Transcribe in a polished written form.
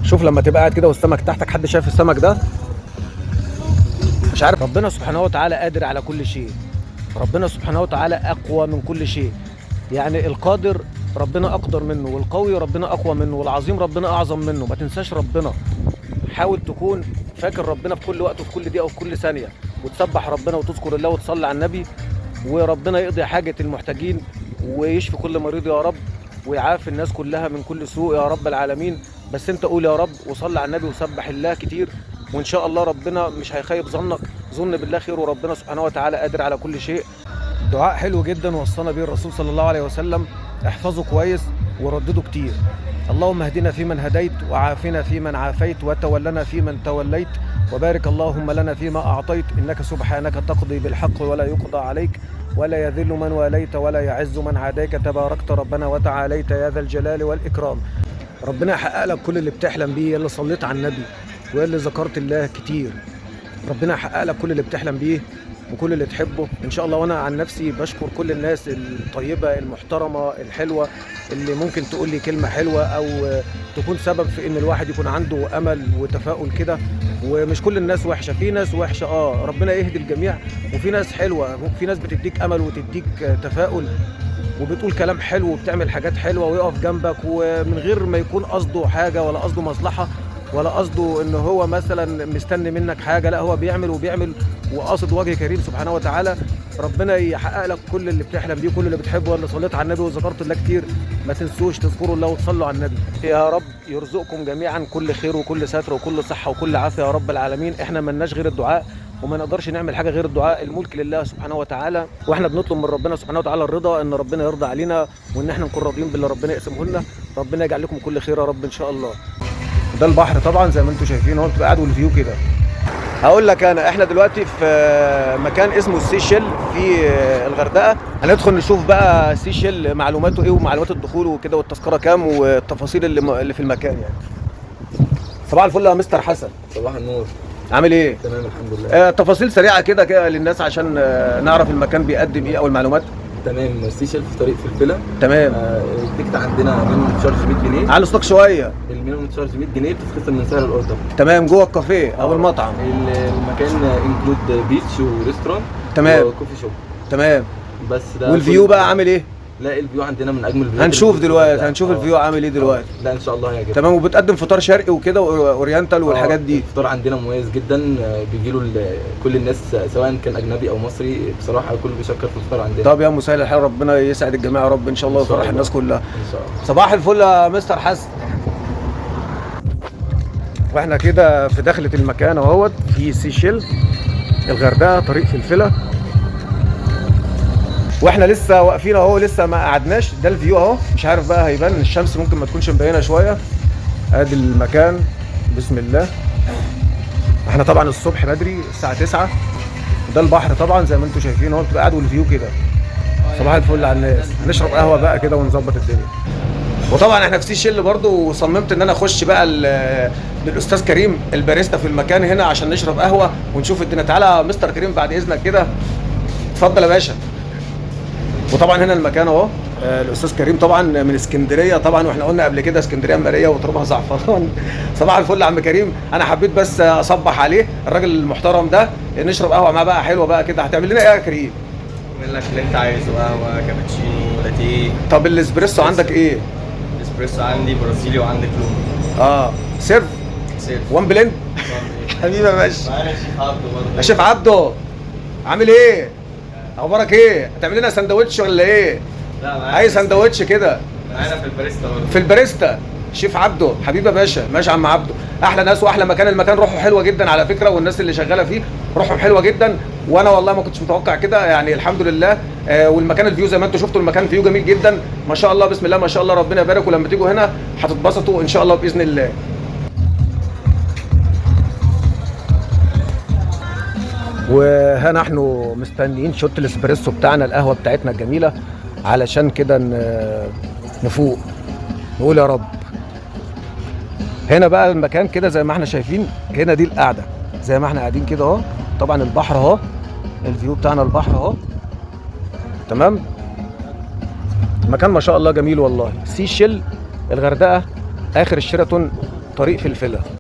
شوف لما تبقى قاعد كده والسمك تحتك، حد شايف السمك ده؟ مش عارف. ربنا سبحانه وتعالى قادر على كل شيء، ربنا سبحانه وتعالى اقوى من كل شيء. يعني القادر ربنا اقدر منه، والقوي ربنا اقوى منه، والعظيم ربنا اعظم منه. ما تنساش ربنا، حاول تكون فاكر ربنا في كل وقت وفي كل دقيقة وفي كل ثانية، وتسبح ربنا وتذكر الله وتصلي على النبي، وربنا يقضي حاجة المحتاجين ويشفي كل مريض يا رب، ويعافي الناس كلها من كل سوء يا رب العالمين. بس انت قول يا رب وصلي على النبي وسبح الله كتير، وان شاء الله ربنا مش هيخيب ظنك. ظن بالله خير، وربنا سبحانه وتعالى قادر على كل شيء. دعاء حلو جدا وصانا به الرسول صلى الله عليه وسلم، احفظه كويس وردده كتير. اللهم اهدنا فيمن هديت، وعافنا فيمن عافيت، وتولنا فيمن توليت، وبارك اللهم لنا فيما أعطيت، إنك سبحانك تقضي بالحق ولا يقضى عليك، ولا يذل من واليت ولا يعز من عاديك، تباركت ربنا وتعاليت يا ذا الجلال والإكرام. ربنا يحقق لك كل اللي بتحلم بيه، يا اللي صليت على النبي ويا اللي ذكرت الله كتير. ربنا يحقق لك كل اللي بتحلم بيه وكل اللي تحبه ان شاء الله. وانا عن نفسي بشكر كل الناس الطيبة المحترمة الحلوة اللي ممكن تقول لي كلمة حلوة او تكون سبب في ان الواحد يكون عنده امل وتفاؤل كده. ومش كل الناس وحشة، في ناس وحشة ربنا يهدي الجميع، وفي ناس حلوة، في ناس بتديك امل وتديك تفاؤل وبتقول كلام حلو وبتعمل حاجات حلوة ويقف جنبك، ومن غير ما يكون قصده حاجة ولا قصده مصلحة ولا قصده ان هو مثلا مستني منك حاجة، لا هو بيعمل وبيعمل وقاصد وجه كريم سبحانه وتعالى. ربنا يحقق لك كل اللي بتحلم بيه، كل اللي بتحبه، واللي صليت على النبي وذكرت الله كتير. ما تنسوش تذكروا الله وتصلوا على النبي. يا رب يرزقكم جميعا كل خير وكل ستر وكل صحة وكل عافية يا رب العالمين. احنا ملناش غير الدعاء، وما نقدرش نعمل حاجة غير الدعاء. الملك لله سبحانه وتعالى، واحنا بنطلب من ربنا سبحانه وتعالى الرضا، ان ربنا يرضى علينا وان احنا نكون راضيين باللي ربنا يقسمه لنا. ربنا يجعل لكم كل خير يا رب ان شاء الله. ده البحر طبعا زي ما انتم شايفين اهو، بتبقى قاعد وال view كده. هقول لك انا احنا دلوقتي في مكان اسمه السيشل في الغردقه. هندخل نشوف بقى سيشل معلوماته ايه ومعلومات الدخول وكده، والتذكره كام والتفاصيل اللي في المكان يعني. صباح الفل يا مستر حسن. صباح النور. عامل ايه؟ تمام الحمد لله. تفاصيل سريعة كده كده للناس عشان نعرف المكان بيقدم ايه او المعلومات. تمام. سيشل في طريق فلفله. تمام. ال ticket عندنا minimum charge 100 جنيه. على صوتك شوية. ال minimum charge 100 جنيه بتتخصم من سعر ال order. تمام. جوه الكافيه او المطعم. المكان include beach و restaurant. تمام. و coffee shop. تمام. بس ده وال view بقى عامل ايه؟ لا ال view عندنا من اجمل ال view. هنشوف دلوقتي، هنشوف ال view عامل ايه دلوقتي. لا ان شاء الله هيعجبك. تمام. وبتقدم فطار شرقي وكده oriental والحاجات دي. الفطار عندنا مميز جدا، بيجي له كل الناس سواء كان اجنبي او مصري، بصراحة الكل بيشكر في الفطار عندنا. طب يا مسهل الحال، ربنا يسعد الجميع يا رب ان شاء الله ويفرح الناس كلها ان شاء الله. صباح الفل يا مستر حسن. واحنا كده في دخلة المكان اهوت في سيشيل الغردقه طريق فلفله، واحنا لسه واقفين اهو، لسه ما قعدناش. ده ال view اهو، مش عارف بقى هيبان الشمس ممكن ما تكونش مبينة شوية. ادي المكان بسم الله. احنا طبعا الصبح بدري الساعة 9. ده البحر طبعا زي ما انتم شايفين اهو، بتبقى قاعد وال view كده. صباح الفل على الناس. هنشرب قهوة بقى كده ونظبط الدنيا. وطبعا احنا في سيشيل برضو، وصممت ان انا اخش بقى للاستاذ كريم الباريستا في المكان هنا عشان نشرب قهوة ونشوف الدنيا. تعالى يا مستر كريم بعد اذنك كده، اتفضل يا باشا. وطبعا هنا المكان اهو. الاستاذ كريم طبعا من اسكندرية طبعا، واحنا قلنا قبل كده اسكندرية مارية وترابها زعفران. صباح الفل يا عم كريم. انا حبيت بس اصبح عليه الراجل المحترم ده، نشرب قهوة معاه بقى حلوة بقى كده. هتعمل لنا ايه يا كريم؟ اعمل لك اللي انت عايزه، قهوة كابتشينو لاتية. طب الاسبريسو عندك ايه؟ الاسبريسو عندي برازيلي وعندي كولومبي. serve serve one blend. حبيبي يا باشا. معانا شيف عبده برضه. يا شيف عبده عامل ايه؟ اخبارك ايه؟ هتعمل لنا سندوتش ولا ايه؟ لا معانا. عايز سندوتش كده معانا في الباريستا برضه. في الباريستا شيف عبده حبيبي يا باشا. ماشي يا عم عبده، احلى ناس واحلى مكان. المكان روحه حلوة جدا على فكرة، والناس اللي شغالة فيه روحهم حلوة جدا، وانا والله ما كنتش متوقع كده يعني، الحمد لله. والمكان ال view زي ما انتم شفتوا، المكان view جميل جدا ما شاء الله، بسم الله ما شاء الله، ربنا يبارك. ولما تيجوا هنا هتتبسطوا ان شاء الله باذن الله. وها نحن مستنيين shot الاسبريسو بتاعنا، القهوة بتاعتنا الجميلة، علشان كده نفوق نقول يا رب. هنا بقى المكان كده زي ما احنا شايفين، هنا دي القعدة زي ما احنا قاعدين كده اهو. طبعا البحر اهو، ال view بتاعنا البحر اهو. تمام. المكان ما شاء الله جميل والله. سيشل الغردقه، اخر الشيراتون طريق فلفله.